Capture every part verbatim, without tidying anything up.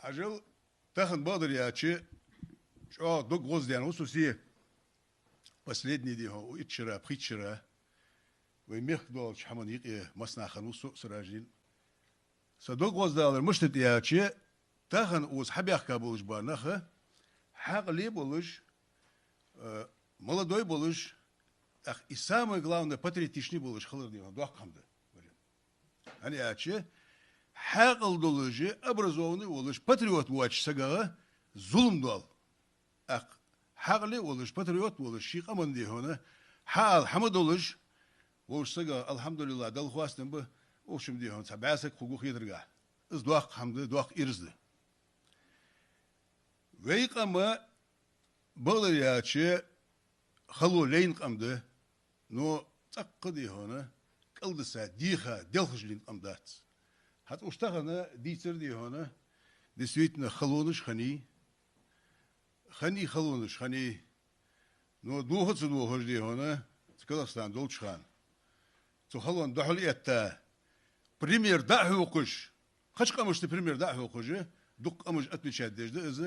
Ажал тахан бакъдар аьлча, чӀоагӀа дог гӀоздаьнна ва со се. Последний, дий хьона, итт шера, пхийтта шера вай мехка долча хӀаман юкъе массанахьа хинна ва со, Сираждин. Са дог гӀоздалар мишта да аьлча, тахан укхаза хьабаьхка болаш бола нах хьаькъале болаш, э, молодой болаш, тӀаккха и самое главное, патриотичный болаш хилар, дий хьона, доккха хӀама да. ХӀана аьлча, хьаькъал долаш, образованный волаш, патриот воацача сагага зулам доал. ТӀаккха хьаькъале волаш, патриот волаш, ший къаман, дий хьона, хьаала хӀама долаш волча сагага, алхьамдулиллахӀ, Далла хоастам ба, укх чу, дий хьона, цхьа бӀаь саг хургва хетаргахьа. Из доккха хӀама да, доккха ираз да. Вай къам, бакъдар аьлча, хало лайна къам да, но цӀаккха, дий хьона, кӀалдиса, дийха, делхаш лийнна къам дац. ХӀанз уж тахан дийцар, дий хьона, действительно, халонаш хиннай, хиннай халонаш, хиннай, но доха а ца дохаш, дий хьона, цу Казахстане долча хана цу халонна духьал а этта, пример дӀа а хьокхаш, кхыча къамашта пример дӀа а хьокхаш, дукха къамаш отмечать деш да из,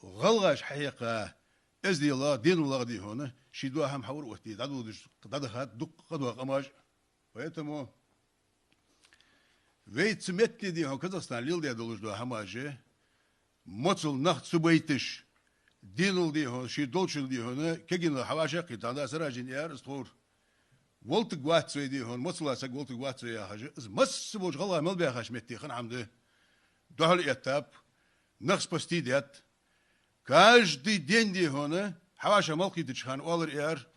гӀалгӀаша хьахьекха эзделах, денолах, дий хьона, ший дола хӀама хьаур оттаде, дӀадодаш, дӀадахад дукха къадоа къамаш. Поэтому вай цу метте, дий хьона, Казахстане леладаь долаш дола хӀамаш, моцал нах ца байташ, денал, дий хьона, ший долчунна, дий хьона, кегийнал хьавӀашагӀкхийтта, хӀанз Сираждина аьлар из тховра. Волтаргвац вай, дий хьона, моцала саг волтаргвац вай яхаш, из масса болча гӀалгӀай мел баьхача метте хинна хӀама да. Духьал а эттаб, нах спасти даьд. Каждый день, дий хьона, хьавӀашагӀ мел кхийтача хана оалар аьлар: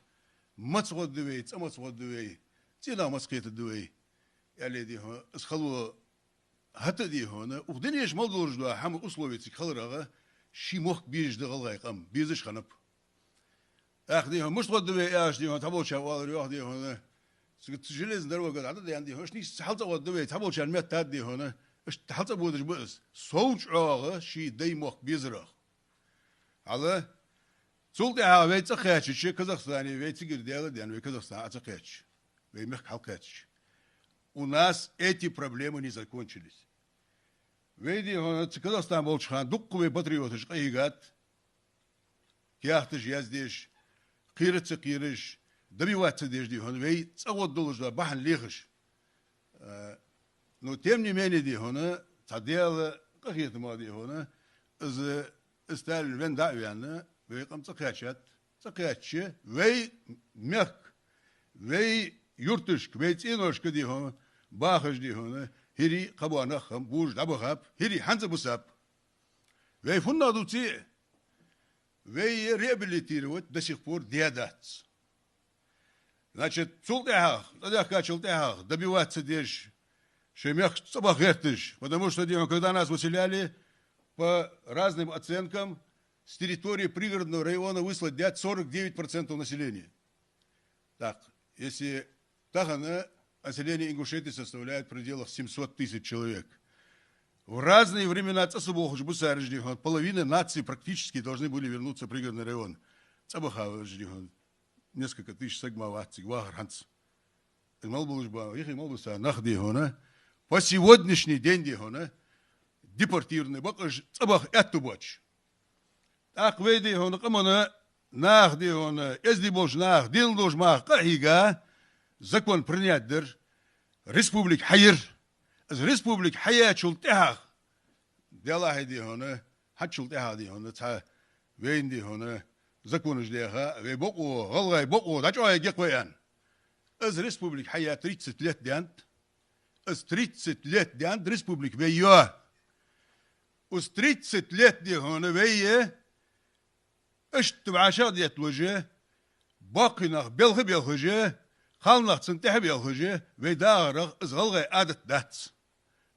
«Маца гӀоргда вай, цӀа маца гӀоргда вай, цӀенах маца кхетаргда вай», — аьле, дий хьона, из хало хӀаьта, дий хьона, укх дунен чу мел долаш дола хӀама, условия цига хиларах, ший мохк безаш да гӀалгӀай къам, безаш хиннаб. ТӀаккха, дий хьона, мишта гӀоргда вай аьлча, дий хьона, цхьаболчар оалар йоах, дий хьона, цига цу железный дорога дӀадаьнна, дий хьона, иштта нийсса хьалцӀа гӀоргда вай, цхьаболчар меттад, дий хьона, иштта хьалцӀа бодаш ба из. Сов чӀоагӀа ший дай мохк безарах. Хьала, цул тӀехьагӀа вай цӀа кхаьчача, Казахстане вай цигара Даьла даьнна, вай Казахстане Ӏа цӀа кхаьчача, вай мехка хьалкхаьчача, у нас эти проблемы не закончились. Вай, дий хьона, цу Казахстане болча хана дукха вай патриоташ къахьийгад, каьхаташ яздеш, кхера а ца кхераш, добиваться деш, дий хьона, вай цӀа гӀоргдолаш дола бахьан лехаш. Э, но тем не менее, дий хьона, цхьа Даьла къахетамах, дий хьона, из, из Сталин венна дӀа а ваьнна, вай къам цӀа кхаьчад, цӀа кхаьчача, вай мехка, вай юрташка, вай цӀеношка, дий хьона, бахаш, дий хьона, хӀирий, кхыбола нах хӀама божаш дӀабахаб, хӀирий хӀанз а бисаб. Вай фуннагӀа дувце а, вай реабилитировать до сих пор даь дац. Значит, цул тӀехьагӀа, цӀадаьхкачул тӀехьагӀа добиваться деш, шоай мехка цӀабаха гӀерташ, потому что, дий хьона, когда нас выселяли, по разным оценкам, с территории Пригородного района выслать даьд сорок девять процентов населения. Так, если тахан население Ингушетии составляет в пределах семьсот тысяч человек, в разные времена цӀа ца бохаш бисараш, дий хьона, половина нации практически должны были вернуться в Пригородный район. ЦӀабахараш, дий хьона, несколько тысяч саг мара вац цига вахар хӀанз. Из мел болаш ба, юхе мел бисса нах, дий хьона, по сегодняшний день, дий хьона, депортированный ба, бакъ уж цӀабаха аьттув боацаш. ТӀаккха вай, дий хьона, къаман нах, дий хьона, эздий болча наха денал долаш мара къахьийга, закон принять дир, республика хьаяьр. Из республика хьаяьчул тӀехьагӀа, Даьлахьа, дий хьона, хӀанзчул тӀехьагӀа, дий хьона, цхьа вайна, дий хьона, законаш даьха, вай бокъо, гӀалгӀай бокъо дӀачӀоагӀъергья-кх вай аьнна. Из республика хьаяь тридцать лет даьннад. Из тридцать лет даьннад республика вай йоа. Из тридцать лет, дий хьона, вай иштта вӀашагӀдетталуш, боккхий нах белха а белхаш, кхалнах цунна тӀехьа а белхаш, вай дагӀарах из гӀалгӀай Ӏадат дац.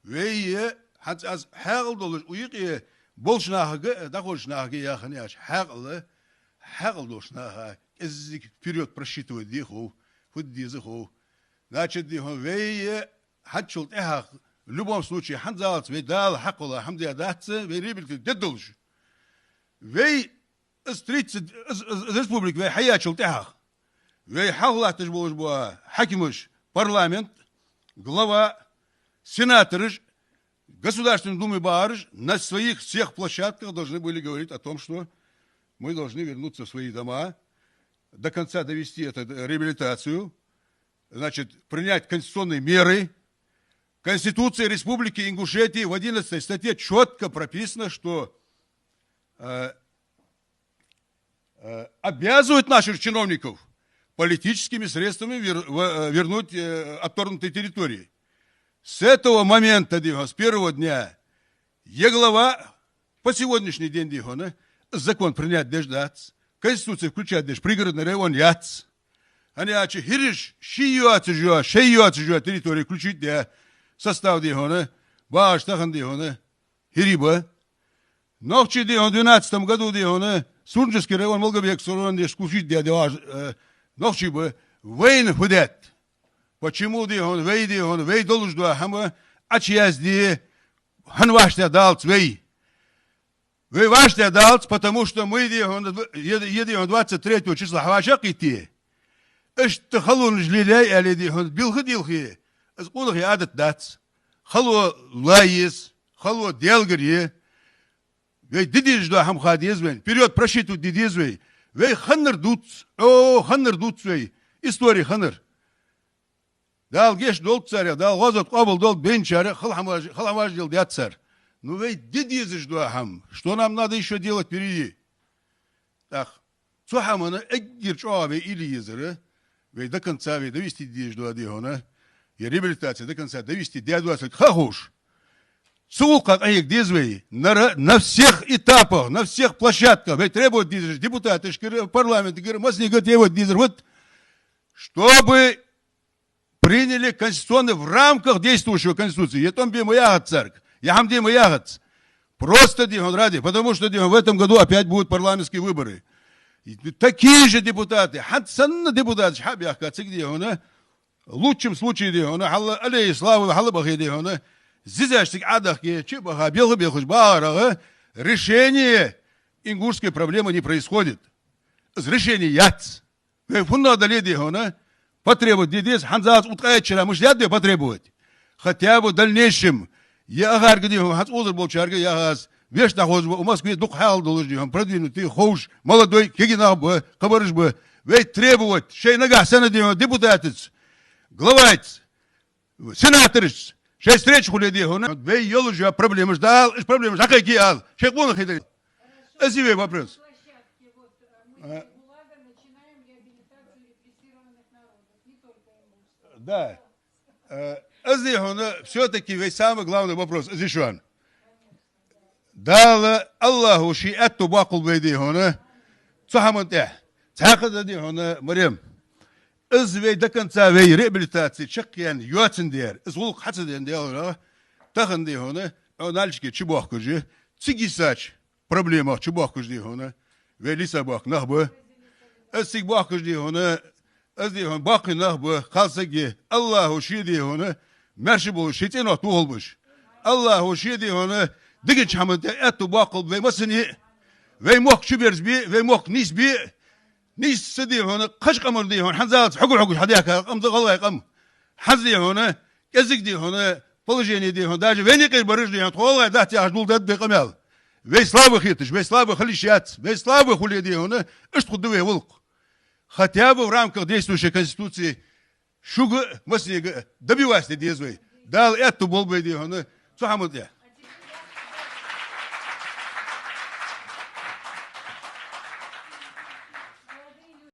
Вай, хӀанз аз хьаькъал долаш, укх юкъе болча нахага а, дӀахозача нахага а яхана яц, хьаькъал, хьаькъал долча наха кӀеззига вперёд просчитывать де хов, фу де деза хов. Значит, дий хьона, вай хӀанзчул тӀехьагӀа, в любом случае, хӀанзалца вай Дала хьакхолла хӀама даь дац, вай реабилитировать дергдолаш. Вай из тридцать, из, из, из республика вай хьаяьчул тӀехьагӀа, вай хьалха латташ болаш бола хьакимаш, парламент, глава, сенатораш, Государственной Думы бахараш на своих всех площадках должны были говорить о том, что мы должны вернуться в свои дома, до конца довести эту реабилитацию, значит, принять конституционные меры. Конституция Республики Ингушетия в одиннадцатой статье четко прописано, что э, э, обязывает наших чиновников политическими средствами вер- в- э, вернуть э, отторгнутые территории. С этого момента, дихьона, с первого дня, е глава по сегодняшний день, дихьона, закон принять деш дац, Конституция включать деш Пригородный район яц. ХӀана аьлча хӀираш ший йоацаш йола, шоай йоацаш йола территория включить даь состав, дихьона, багӀаш тахан, дихьона, хӀирий ба. Нохчий, дихьона, в двенадцатом году, дихьона, Сунженский район Малгобековский район деш включить даь, дихьона, э, нохчий ба. Вайна фу даьд? Почему, дихьона, вай, дихьона, вай долаш дола хӀама Ӏочуязде хӀана вӀаштӀехьадалац вай? Вай вӀаштӀехьадалац, потому что мы, дихьона, е, е, дихьона, двадцать третьего числа хьавӀашагӀкхийтте, иштта халонаш лелаяй аьле, дихьона, билха-дилха, из къонахий Ӏадат дац. Хало ла еза, хало Даьлагара я. Вай де дезаш дола хӀама ха деза вайна, вперёд просчитывать де деза вай. Вай хиннар дувц, о, хиннар дувц вай, истори хиннар. Дала гешт долда царех, Дала гӀазот къоабал долда байначарех, хала хӀамаш, хала хӀамаш леладаьд цар. Ну, вай де дезаш дола хӀама, что нам надо ещё делать впереди? ТӀаккха цу хӀамана эггара чӀоагӀа вай уйла е езар, вай до конца вай довести де дезаш дола, дихьона, е реабилитаци до конца довести даь доацилга ха а ховш. Цу гӀулакха къахьега деза вай, на ра-, на всех этапах, на всех площадках вай требовать де дезар депутаташкара, парламентагара, массанегара требовать де дезар, вот, чтобы приняли конституционно в рамках действующего Конституции. Е тӀом бе ма яхац царга, е хӀама де ма яхац. Просто, дихьона, ради, потому что, дихьона, в этом году опять будут парламентские выборы. И такие же депутаты, хӀанз санна депутаташ хьа а баьхка цига, дихьона, в лучшем случае, дихьона, хьал аллея славы хьалбахе, дихьона, зизаш цига Ӏодахке, чу а баха, белха-белхаш бахарах, решение ингушской проблемы не происходит. Из решение яц. Вай фуннагӀа дале, дихьона, потребовать де деза, хӀанзалца укх ткъаь итт шера мишта даьд вай потребовать? Хотя бы в дальнейшем, е ахарга, дихьона, хӀанз укхазар болчарга яхар аз, вешта хоза ба, у Москве дукха хьал долаш, дихьона, продвинутый, ховш, молодой, кегий нах ба, кхабараш ба. Вай требовать, шоай нагахьа санна, дихьона, депутатаца, главайца, сенаторашца шоай встреча хуле, дихьона, вай йолаш йола проблемаш дӀаала, уж проблемаш дӀакхайке ала, шоай къонахий дар. Из я вай вопрос. А. Да. Э, из, дихьона, всё-таки вай самый главный вопрос, из я шоана. Дала, АллахӀа ший аьттув боаккхалба вай, дихьона, цу хӀаман тӀа. Цхьаькха да, дихьона, Марем. Из вай до конца вай реабилитаци чакхъяьнна йоацандаь, из гӀулакх хьа ца даьнна даларах, тахан, дихьона, Ӏо Нальчике чубоахкаш, цига йисача проблемах чубоахкаш, дихьона, вай лиса боахка нах ба. Из цига боахкаш, дихьона, из, дихьона, боккхий нах ба, кхалсаг я, АллахӀа ше, дихьона, маьрша болаш, ший цӀенах тохалба уж. АллахӀа ше, дихьона, дикача хӀаман тӀа аьттув боаккхалба вай массане а. Вай мохк чуберзабе, вай мохк нийсбе, нийсса, дихьона, кхыча къаман, дихьона, хӀанзалца хьогаш-хьогаш хьадаьхка къам да гӀалгӀай къам. ХӀанз, дихьона, кӀезига, дихьона, положени, дихьона, даже вайна юкъера бараш, дихьона, тхо гӀалгӀай дац яхаш дулдад вай къамаьл. Вай слабый хеташ, вай слабый хила йиш яц, вай слабый хуле, дихьона, иштта хургда вай гӀулакх. Хотя бы в рамках действующей Конституции шуга а, массанега а добиваться де деза вай. Дала аьттув болба вай, дихьона, цу хӀаман тӀа.